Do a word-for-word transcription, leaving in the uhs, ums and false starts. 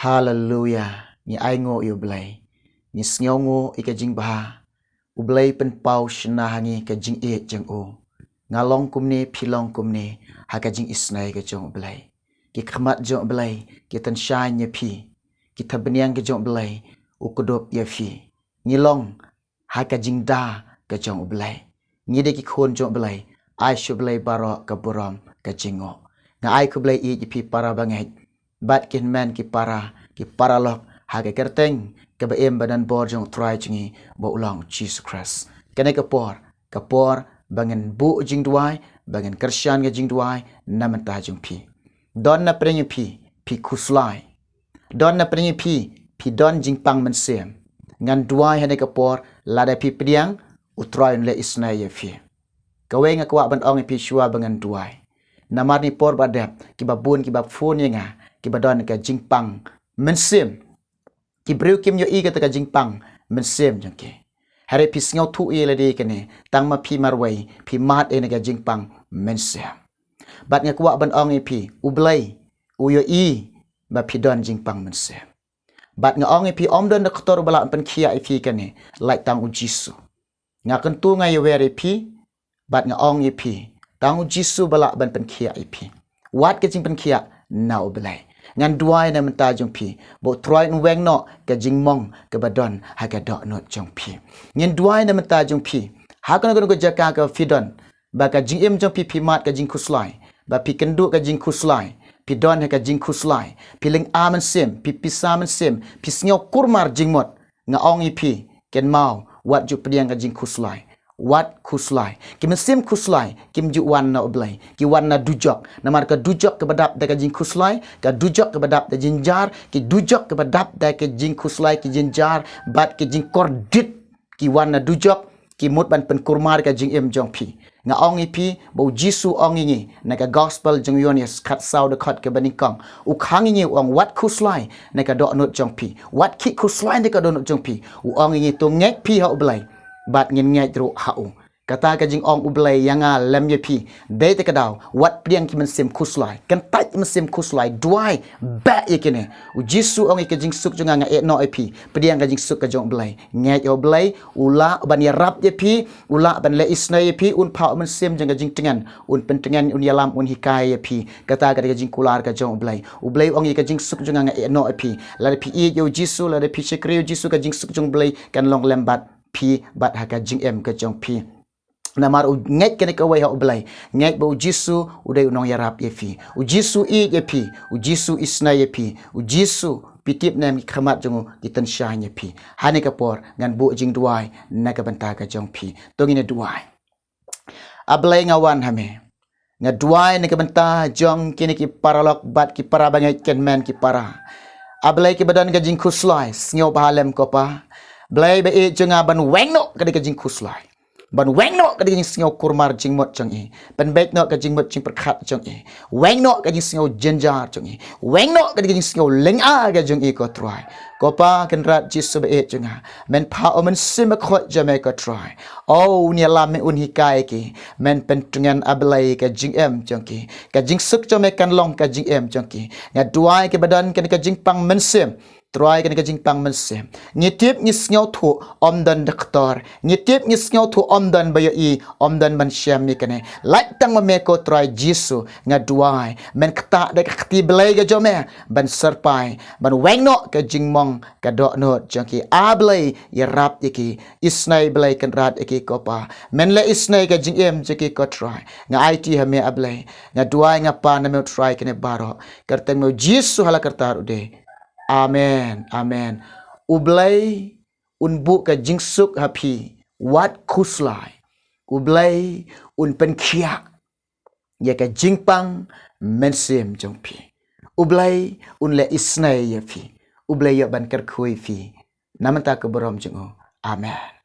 Haleluya. Ngi ainguh ïa U Blei. Ngi sngewnguh ïa ka jingbha. U Blei pynpaw shynna ha ngi ka jingïeit jong u. Nga long kumne, phi long kumne, ha ka jingisnei ka jong U Blei. Ki khmat jong U Blei ki tynshaiñ ïa phi. Ki thapniang ka jong U Blei u kdup ïa phi. Ngi long ha ka jingda ka jong U Blei. Ngi dei ki khun jong U Blei. Ai sha U Blei baroh ka burom ka jingnguh. Nga ai khublei ïa phi para bangeit bad ki hynmen ki para, ki paralok, ha ka kyrteng kaba im bad anbor jong U Trai jong ngi ba u long U Jisu Khrist. Kane ka por, ka por ba ngin buh jingduwai, ba ngin kyrshan ka jingduwai na bynta jong phi. Don na pdeng ïa phi, phi khuslai. Don na pdeng ïa phi, phi don jingpang mynsiem. Ngan duwai ha kane ka por lada phi pdiang, U Trai un leh isnei ïa phi. Kawei nga kwah ban ong ïa phi shuwa ba ngan duwai. Namar ha kane ka por ba dep, kiba bun kiba phone ïa nga, kiba don ka jingpang mynsiem. Ki briew kim ïohi kata ka jingpang mynsiem jong ki. Hynrei phi sngewthuh ïa lade kane, tang ma phi marwei phi mad ïa kane ka jingpang mynsiem. Bad nga kwah ban ong ïa phi, U Blei u ïohi ba phi don jingpang mynsiem. Bad nga ong ïa phi, ym don doktor ba lah pynkhiah ïa phi kane, lait tang U Jisu. Nga kyntu, nga ïawer ïa phi, bad nga ong ïa phi, tang U Jisu ba lah ban pynkhiah ïa phi. Wat ka jingpynkhiah na U Blei. Ngan duwai na bynta jong phi ba U Trai un weng noh ka jingmong kaba don ha ka dohnud jong phi. Ngin duwai na bynta jong phi. Ha kano kano ka jaka kaba phi don, ba ka jingim jong phi phi mad ka jingkhuslai, ba phi kynduh ka jingkhuslai, phi don ha ka jingkhuslai, phi lynga mynsiem, phi pisa mynsiem, phi sngew kurmar jingmut, nga ong ïa phi, kynmaw, wat ju pdiang ka jingkhuslai. Wat khuslai. Ki mynsiem khuslai kim ju wan na U Blei, ki wan na dujok. Namar ka dujok kaba dap da ka jingkhuslai, ka dujok kaba dap da jingjynjar, ki dujok kaba dap da ka jingkhuslai, ki jynjar bad ki jingkordit, ki wan na dujok, ki mut ban pynkurmar ka jingim jong phi. Nga ong ïa phi ba U Jisu ong ïa ngi na ka gospel jong u Ïoannis khatsaw dkhot kaba nyngkong. U khang ïa ngi, u ong, wat khuslai na ka dohnud jong phi. Wat khih khuslai na ka dohnud jong phi. U ong ïa ngi, to ngeit phi ha U Blei, bad ngin ngeit ruh ha u. Kata ka jingong U Blei ïa nga lem ïa phi, dei te ka daw, wat pdiang ki mynsiem khuslai. Kyntait ki mynsiem khuslai, duwai beh ïa kine. U Jisu ong ïa ka jingsuk jong nga nga ïehnoh ïa phi. Pdiang ka jingsuk ka jong U Blei. Ngeit ïa U Blei, u lah ban ïarap ïa phi, u lah ban leh isnei ïa phi, un phah u mynsiem jong ka jingtngen, un pyntngen, un ïalam, un hikai ïa phi. Kata ka dei ka jingkular ka jong U Blei. U Blei u ong ïa ka jingsuk jong nga nga ïehnoh ïa phi. Lada phi ïeit ïa U Jisu, lada phi shakri ïa U Jisu, ka jingsuk jong U Blei kan long lem bad phi bad ha ka jingim ka jong phi. Namar u ngeit kane kawei ha U Blei. Ngeit ba U Jisu u dei u nongïarap ïa phi. U Jisu ïeit ïa phi. U Jisu isnei ïa phi. U Jisu, phi tip ne em, ki khmat jong u ki tynshaiñ ïa phi. Ha kane ka por ngan buh jingduwai na ka bynta ka jong phi. To ngin ïa duwai. A Blei, nga wan ha me. Nga duwai na ka bynta jong kine ki paralok bad ki para bangeit, ki hynmen ki para. A Blei, kiba don ka jingkhuslai, sngewbha lem ko Pa. Blei ba ïeit jong nga, ban weng noh ka dei ka jingkhuslai. Ban weng noh ka dei ka jingsngew kurmar jingmut jong i. Pynbeit noh ka jingmut jingpyrkhat jong i. Weng noh ka jingsngew jynjar jong i. Weng noh ka dei ka jingsngew lynga ka jong i ko Trai. Ko Pa Kynrad Jisu ba ïeit jong nga, men phah u Mynsiem Bakhuid jong me ko Trai. O, un ïalam, un hikai ki. Men pyntngen, A Blei, ka jingim jong ki. Ka jingsuk jong me kan long ka jingim jong ki. Nga duwai kiba don kane ka jingpang mynsiem. Trai, kane ka jingpang mynsiem, ngi tip, ngi sngewthuh, ym don doktor. Ngi tip, ngi sngewthuh, ym don ba ïohi, ym don ban shem ïa kane. Lait tang ma me ko Trai Jisu, nga duwai. Men ktah da ka kti Blei ka jong me ban syrpai, ban weng noh ka jingmong ka dohnud jong ki. A Blei, ïarap ïa ki. Isnei Blei Kynrad ïa ki ko Pa. Men leh isnei ka jingim jong ki ko Trai. Nga aiti ha me A Blei. Nga duwai, nga pan na me U Trai kine baroh. Kyrteng me U Jisu ha la karta ruh dei. Amen. Amen. U Blei un buh ka jingsuk ha phi. Wat khuslai. U Blei un pynkhiah ïa ka jingpang mynsiem jong phi. U Blei un leh isnei ïa phi. U Blei ïoh ban kyrkhu ïa phi. Na bynta ka burom jong u. Amen.